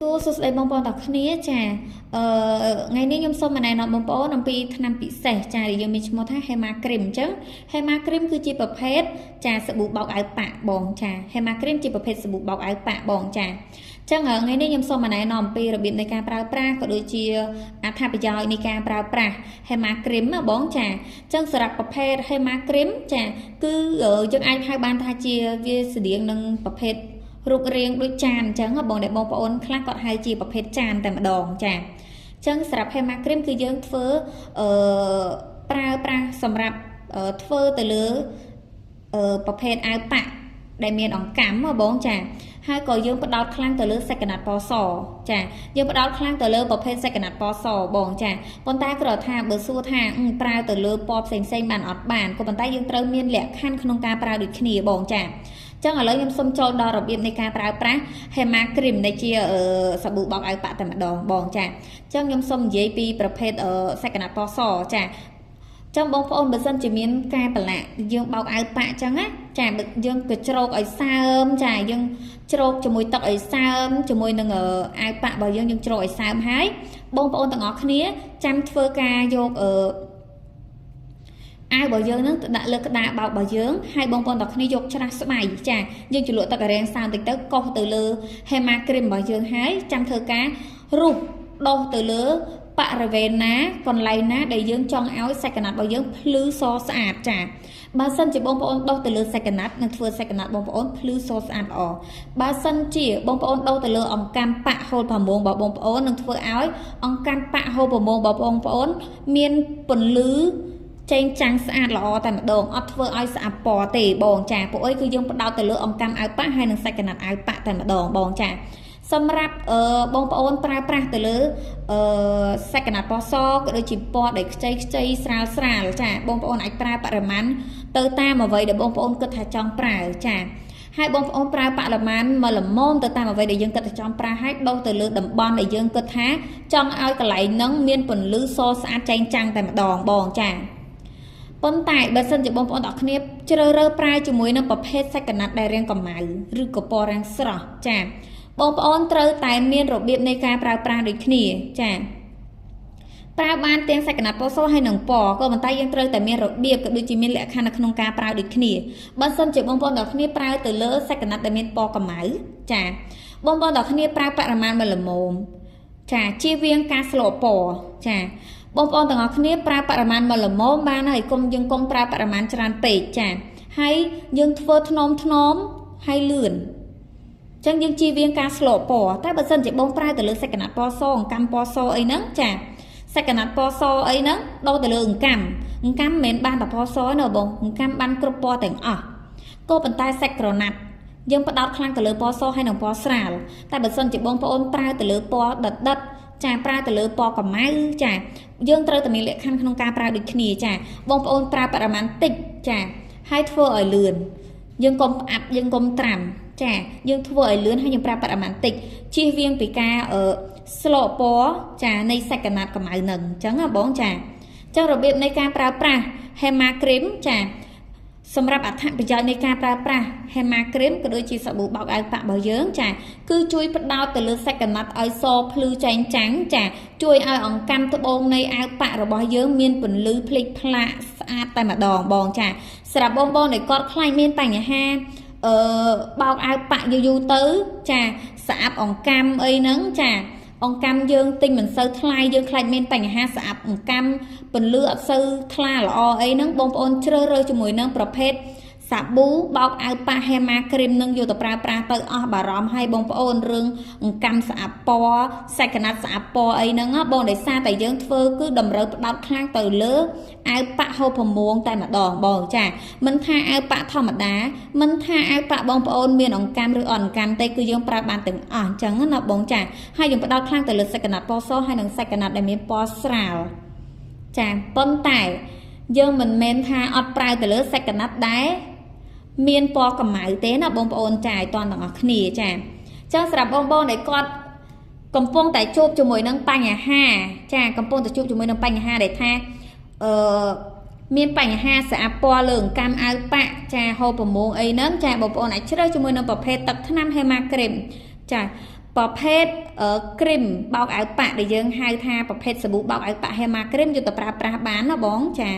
សួស្តីបងប្អូនទាំងគ្នាចាអឺថ្ងៃនេះខ្ញុំសូមណែនាំបងប្អូនអំពីថ្នាំពិសេសចាដែលយើងមានឈ្មោះថា Hema Cream អញ្ចឹង Hema Cream គឺជាប្រភេទចាសាប៊ូបោកអាវប៉ាក់បងចា Hema Cream ជាប្រភេទសាប៊ូបោកអាវប៉ាក់បងចាចឹងថ្ងៃនេះខ្ញុំសូមណែនាំអំពីរបៀបនៃការប្រើប្រាស់ក៏ដូចជាអត្ថប្រយោជន៍នៃការប្រើប្រាស់ Hema Cream ណាបងចាចឹងសម្រាប់ប្រភេទ Hema Cream ចាគឺយើងអាចហៅបានថាជាវាស្តៀងនឹងប្រភេទរូបរាងដូចចានអញ្ចឹងបងដែលបងប្អូនខ្លះគាត់ហៅជាប្រភេទចានតែម្ដងចាអញ្ចឹងសម្រាប់ Hema Cream គឺយើងធ្វើអឺប្រើប្រាស់សម្រាប់ធ្វើទៅលើប្រភេទអាវប៉ាក់ដែលមានអង្កាំបងចាហើយក៏យើងផ្ដោតខ្លាំងទៅលើសាច់កណាត់ពណ៌សចាយើងផ្ដោតខ្លាំងទៅលើប្រភេទសាច់កណាត់ពណ៌សបងចាប៉ុន្តែគ្រាន់ថាបើសួរថាប្រើទៅលើពណ៌ផ្សេងផ្សេងបានអត់បានក៏ប៉ុន្តែយើងត្រូវមានលក្ខខណ្ឌក្នុងការប្រើដូចគ្នាបងចាចឹងឥឡូវខ្ញុំសូមចូលដល់របៀបនៃការប្រើប្រាស់ Hema Cream ដែលជាសាប៊ូបោកអាវប៉ាក់តែម្ដងបងចាចឹងខ្ញុំសូមនិយាយពីប្រភេទសាច់កណាត់ពណ៌សចាចឹងបងប្អូនបើសិនជាមានការប្រឡាក់យើងបោកអាវប៉ាក់ចឹងណាចាយើងក៏ច្រោកឲ្យសើមចាយើងច្រោកជាមួយទឹកឲ្យសើមជាមួយនឹងអាវប៉ាក់របស់យើងយើងច្រោកឲ្យសើមហើយបងប្អូនទាំងអស់គ្នាចាំធ្វើការយកអាវរបស់យើងនឹងទៅដាក់លើក្តារបោករបស់យើងហើយបងប្អូនទាំងគ្នាយកច្រាស់ស្បៃចាយើងជ្រលក់ទឹកឲ្យរាងសើមតិចទៅកោសទៅលើ Hema Cream របស់យើងហើយចាំធ្វើការរុះដោះទៅលើបរិវេណណាកន្លែងណាដែលយើងចង់ឲ្យសាច់កណាត់របស់យើងភ្លឺសស្អាតចាបើសិនជាបងប្អូនដោះទៅលើសាច់កណាត់នឹងធ្វើសាច់កណាត់បងប្អូនភ្លឺសស្អាតល្អបើសិនជាបងប្អូនដោះទៅលើអង្កាំប៉ាក់ហូលប្រមងរបស់បងប្អូននឹងធ្វើឲ្យអង្កាំប៉ាក់ហូលប្រមងរបស់បងប្អូនមានពន្លឺចេញចាំងស្អាតល្អតែម្ដងអត់ធ្វើឲ្យស្អាតពណ៌ទេបងចាពួកអីគឺយើងផ្ដោតទៅលើអង្កាំអាវប៉ាក់ហើយនិងសាច់កណាត់អាវប៉ាក់តែម្ដងបងចាសម្រាប់បងប្អូនប្រើប្រាស់ទៅលើសាច់កណាត់ពណ៌សក៏ដូចជាពណ៌ដែលខ្ចីខ្ចីស្រាលស្រាលចាបងប្អូនអាចប្រើបរិមាណទៅតាមអ្វីដែលបងប្អូនគិតថាចង់ប្រើចាហើយបងប្អូនប្រើបរិមាណមកល្មមទៅតាមអ្វីដែលយើងគិតថាចង់ប្រើហើយដោះទៅលើតំបន់ដែលយើងគិតថាចង់ឲ្យកន្លែងហ្នឹងមានពន្លឺសស្អាតចែងចាំងតែម្ដងបងចាប៉ុន្តែបើសិនជាបងប្អូនទាំងគ្នាជ្រើសរើសប្រើជាមួយនឹងប្រភេទសាច់កណាត់ដែលរាងកម្ៅឬក៏ពណ៌រាងស្រស់ចាបងប្អូនត្រូវតែមានរបៀបនៃការប្រើប្រាស់ដូចគ្នាចាប្រើបានទាំងសាច់កណាត់ពណ៌សហើយនិងពណ៌ក៏ប៉ុន្តែយើងត្រូវតែមានរបៀបក៏ដូចជាមានលក្ខខណ្ឌនៅក្នុងការប្រើដូចគ្នាបើសិនជាបងប្អូនទាំងគ្នាប្រើទៅលើសាច់កណាត់ដែលមានពណ៌កម្ៅចាបងប្អូនទាំងគ្នាប្រើបរិមាណមួយល្មមចាជៀសវាងការស្លពណ៌ចាបងប្អូនទាំងអស់គ្នាប្រើបរិមាណមួយល្មមបានហើយកុំយើងកុំប្រើបរិមាណច្រើនពេកចាហើយយើងធ្វើថ្នមថ្នមហើយលឿនចឹងយើងជៀសវាងការស្លពណ៌តែបើសិនជាបងប្រើទៅលើសាច់កណាត់ពណ៌សអង្កាំពណ៌សអីហ្នឹងចាសាច់កណាត់ពណ៌សអីហ្នឹងដូរទៅលើអង្កាំអង្កាំមិនមែនបានតែពណ៌សទេណាបងអង្កាំបានគ្រប់ពណ៌ទាំងអស់ក៏ប៉ុន្តែសាច់ក្រណាត់យើងផ្ដោតខ្លាំងទៅលើពណ៌សហើយនិងពណ៌ស្រាលតែបើសិនជាបងប្អូនប្រើទៅលើពណ៌ដិតដិតចាប្រើទៅលើពណ៌កម្ៅចាយើងត្រូវតែមានលក្ខខណ្ឌក្នុងការប្រើដូចគ្នាចាបងប្អូនប្រើបរិមាណតិចចាហើយធ្វើឲ្យលឿនយើងកុំផ្អាប់យើងកុំត្រាំចាយើងធ្វើឲ្យលឿនហើយយើងប្រើបរិមាណតិចជៀសវាងពីការស្លពណ៌ចានៃសាច់កណាត់កម្ៅនឹងអញ្ចឹងណាបងចាអញ្ចឹងរបៀបនៃការប្រើប្រាស់ Hema Cream ចាសម្រាប់អត្ថប្រយោជន៍នៃការប្រើប្រាស់ Hema Cream ក៏ដូចជាសាប៊ូបោកអាវប៉ាក់របស់យើងចាគឺជួយផ្ដោតទៅលើសាច់កណាត់ឲ្យសភ្លឺចែងចាំងចាជួយឲ្យអង្កាំត្បូងនៃអាវប៉ាក់របស់យើងមានពន្លឺភ្លេចផ្លាកស្អាតតែម្ដងបងចាសម្រាប់បងបងដែលគាត់ខ្លាចមានបញ្ហាបោកអាវប៉ាក់យូរយូរទៅចាស្អាប់អង្កាំអីហ្នឹងចាអង្កាំយើងទិញមិនសូវថ្លៃយើងខ្លាចមានបញ្ហាស្អាប់អង្កាំពន្លឺអត់សូវថ្លាល្អអីហ្នឹងបងប្អូនជ្រើសរើសជាមួយនឹងប្រភេទសាប៊ូបោកអាវប៉ា Hema Cream នឹងយកទៅប្រើប្រាស់ទៅអស់បារម្ភហើយបងប្អូនរឿងអង្កាំស្អាប់ពណ៌សាច់កណាត់ស្អាប់ពណ៌អីហ្នឹងបងដោយសារតែយើងធ្វើគឺតម្រូវផ្ដោតខ្លាំងទៅលើអាវប៉ាក់ហូបប្រមួងតែម្ដងបងចាមិនថាអាវប៉ាក់ធម្មតាមិនថាអាវប៉ាក់បងប្អូនមានអង្កាំឬអត់អង្កាំទេគឺយើងប្រើបានទាំងអស់អញ្ចឹងណាបងចាហើយយើងផ្ដោតខ្លាំងទៅលើសាច់កណាត់ពណ៌សហើយនិងសាច់កណាត់ដែលមានពណ៌ស្រាលចាប៉ុន្តែយើងមិនមែនថាអត់ប្រើទៅលើសាច់កណាត់ដែរមានពណ៌កម្ៅទេណាបងប្អូនចាឲ្យតន់ទាំងអស់គ្នាចាចឹងសម្រាប់បងប្អូនដែលគាត់កំពុងតែជួបជាមួយនឹងបញ្ហាចាកំពុងតែជួបជាមួយនឹងបញ្ហាដែលថាមានបញ្ហាស្អាប់ពណ៌លើអង្កាំអាវប៉ាក់ចាហូបប្រមងអីហ្នឹងចាបងប្អូនអាចជ្រើសជាមួយនឹងប្រភេទទឹកថ្នាំ Hema Cream ចា ប្រភេទគ្រីមបោកអាវប៉ាក់ដែលយើងហៅថាប្រភេទសាប៊ូបោកអាវប៉ាក់ Hema Cream យកទៅប្រើប្រាស់បានណាបងចា។